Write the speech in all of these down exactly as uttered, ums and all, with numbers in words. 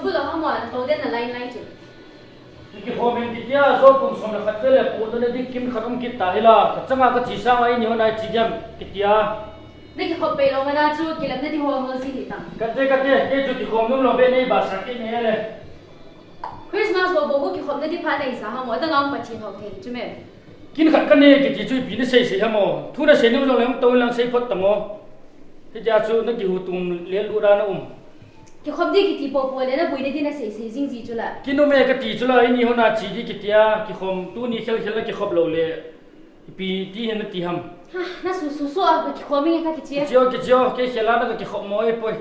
Thu lo hamo, na to den na line line chu. Kikhom in kitia, jo kum som le khat vel le po na ding kin khat um kit ta hi la. Ka changa ka chi sanga i ni hon ai chi diam kitia. Na kikhop pei lo mana chu kilam na di ho ho si hi ta. Kate, kate, kei chu kikhom nom lou be nei ba sa kei ni le. Christmas bou bou kikhom na di pha nei sa hamo, ta ngam pa chi ho thei chu me. Kin khat ka nei kiti chu ipi na sei sei hamo. Thu na sei nom jong le hung to lang sei phot ta mo. Hitia chu na kihu tum le lu ra na um. Kikhom di kiti popo le na bui na di na sei sei jing ji chu la. Kin um e kati chu la, i ni hon a chi di kitia, kikhom tuni khel khel na kikhop lou le. Ipi ti hen na ti ham. Ha, na su su su a kikhom inge ka kichia. Kichia, kichia, kei khel a na ka kikhop mo e poi.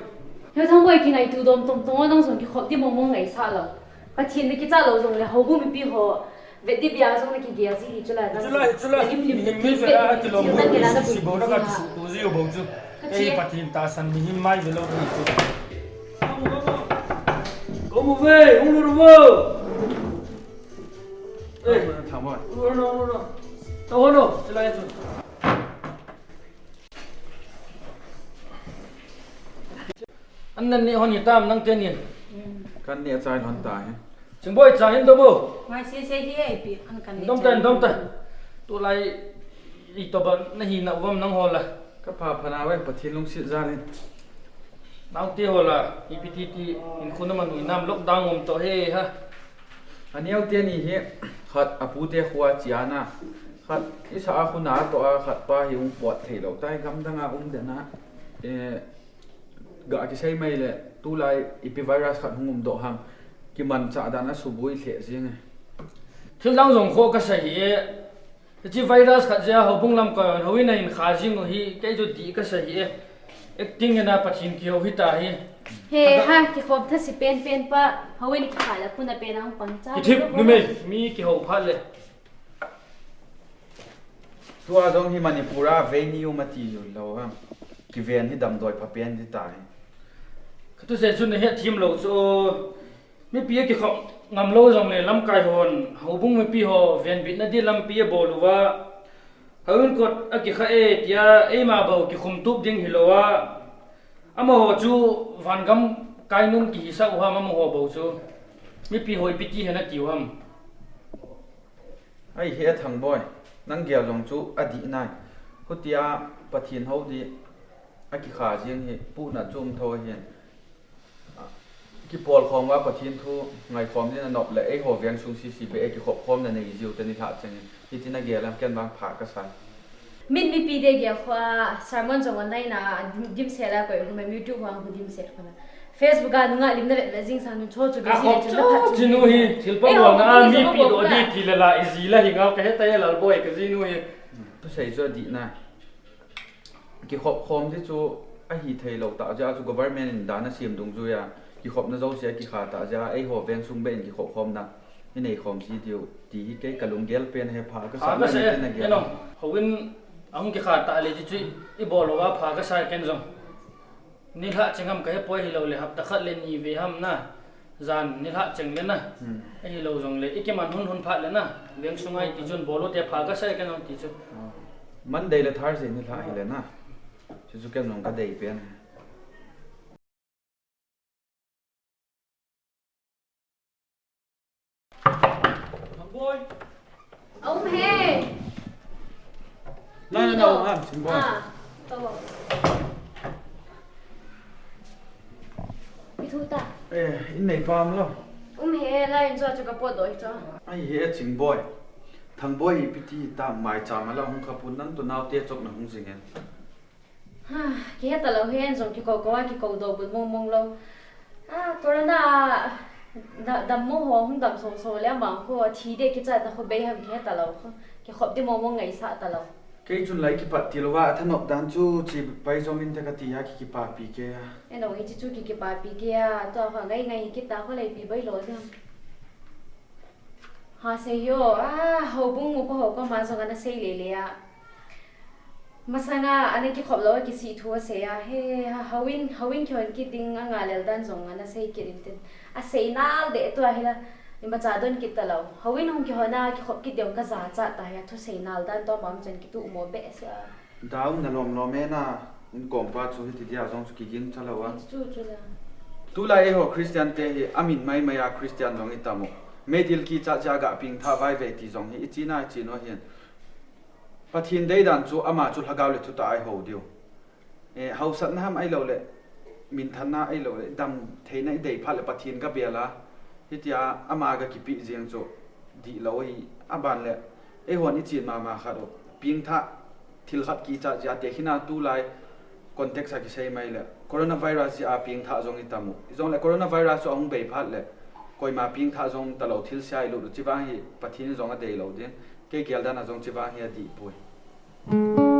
He Thangboi, kingaito dom tong tong a nang jong kikhop di mong mong ngai sa lou. Pathen na kicha lou jong le houbung mipi ho. Vet di bia jong na kigel ji hi chu la. Chu la, chu la. Lim lim. Mihem mi vet a kilom bou, si bou na ka kisuhto ji u bou chu. Ka chi. Ei Pathen tahsan mihem mai ve lou hi chu. Kom u ve, hung lut u vo. Ei, Thangboi. Hung lut u, hung lut u. Tao hon u, chu la chu. An nan neh hon hitam nang tenin. Kan neh chai lhon ta hi. Chingboi, cha hin dom o. Ngai se se hi ei pi an kan neh. Dom chai tan, dom tan. Tulai i toba na hi na uvam nang ho la. Ka pha pha na ve Pathen lungset jal in. Nang te ho la, ipi ti ti in khu na man u nam lockdown um to he ha. Aneo teni hi khat apu te khua chia na. Khat i sa a khu na to a khat pa hi ung pot thei lou. Tai gamdang a um den a. Eh, Ga kisei mai le, tulai ipi virus khat hung um doh ham, kimanchah dan a suboi lheh jing e. Thil dang jong kho ka sa hi e. Hichi virus khat jeh a houbung lamkai hon houin a hin kha jing u hi, kei chu dih ka sa hi e. Acting in a Pathen kihou hi ta hi. He ha, kikhom thase pen pen pa, houin kikha le puna pen a hung pang cha. Kithip numei, mi kihou phat le. Tua jong hi Manipur a vei ni um a ti lou ham. Kiven hi damdoi pha pen di ta hi. Ka thusei chu na het thim lou chu. Mipi a kikhop ngam lou jong le lamkai hon, houbung mipi ho venbitna di lampi a bol uva. Houin kot a kikha e tia, eima bou kikhum tup ding hi lou a. Amaho chu vangam kai nung kihisah u ham amaho bou chu. Mipi ho ipi ti hen a ti u ham. Ahi e Thangboi, nang gel jong chu adih nai. Hutia Pathen hou di a kikha jing hi, puhna chu um tho ahin. Kipol khom uva Pathen thu ngai khom ding na nop le, eiho veng sung sisi be e kikhop khom na nei jiu te nilhah cheng in. Hiti na gel am ken vang pha ka sa. Min mipi te gel khoa sermon jong online a dim, dimset a koi khu me YouTube vang khu dimset khu na. Facebook a nunga lim na vet vet jing sang nun cho chu busy le chun na phat chu. Jinu hi, thil pa mo na a mipi do di ti le la, i ji la hi ngau ka he ta e Lalboi ka jinu hi. Thusei chu adih na. Kikhop khom di chu ahi thei lou ta jeh a chu government in dan a sem dungjuia. Kikhopna jouse a kikha ta jeh a eiho veng sung be in kikhop khom na. I nei khom ji diu ti hi kei ka lunggel pen he pha ka sa. Pha ka sa e, na gel. Eno, houin ahung kikha ta le ti chu i bol uva pha ka sa ken jong. Nilhah cheng ham ka he poi hilou le hapta khat le ni ve ham na. Jan nilhah cheng le na. Hmm. Ahilou jong le i kiman hun hun phat le na. Veng sunga i ti chun bol u te pha ka sa ken jong ti chu. Oh. Monday le Thursday nilhah hi le na. Chu chu ken jong ka dei pen. Thangboi. Aum he. Nang na um ham, Thangboi. Ah, to. I thu ta. Eh, in nei pam lo. Um he, la in chu chu ka pot doi chu. Ahi e Thangboi. Thangboi ipi ti ta mai cha ma la hung kha pun nang to nau te chok na hung jing e. Ha, kihe ta lou hi, en jong kikou kou a, kikou do bun mong mong lou. A, corona a, da, dammo ho, hung dam so so le, amang khu, thi de kichat na khu bei ham kihe ta lou khu. Kikhop di mong mong ngaisah ta lou. Kei chun lai kipat ti lou va, a thanop dan chu, chi pai jong in te ka ti a, ki kipapi kei a. En jong hi chi chu ki kipapi kei a, tua khu ngai ngai hi kita khu lai pi bai lou diam. Ha, sei yo, a, houbung mu pa ho koma jong ana sei le le a. Masanga ana kikhop lou a kisih thu asei a. He, ha, houin, houin kihon kit ding a ngalel dan jong ana sei kit in tin. Asei nal de tua hi la. Imacha don kit ta lou. Houin hung kihon a kikhop kit ding ka jachat ta hi a. Thusei nal dan to mam chan kitu mo be sa. Daum na lom lom e na, in kom pa chu hiti dia jong chu kiging cha lou a. Chu chu la. Tulai eiho Christian te hi amin maimai a Christian jong itam u. Meidil kichat jeh a ga pengthah vaivei ti jong hi ichena ichena hin. Pathen deidan chu ama chu lhagao le thutah a ihou diu. Eh, hausatna ham ahilouleh, minthanna ahilouleh, damtheina idei phat le Pathen gabel a, hitia ama gakipeh jeng chu dihlou ahi, aban le, eihon ichen mama khat u, pengthah thil khat kichat jeh a tekhin a tulai context a kisei mai le, coronavirus jeh a pengthah jong itam u. Ijongle coronavirus chu ahung bei phat le, koima pengthah jong talou thilse a ilut u chevang hi Pathen in jong adeilou ding, kei geldan a jong chevang hi adihpoi.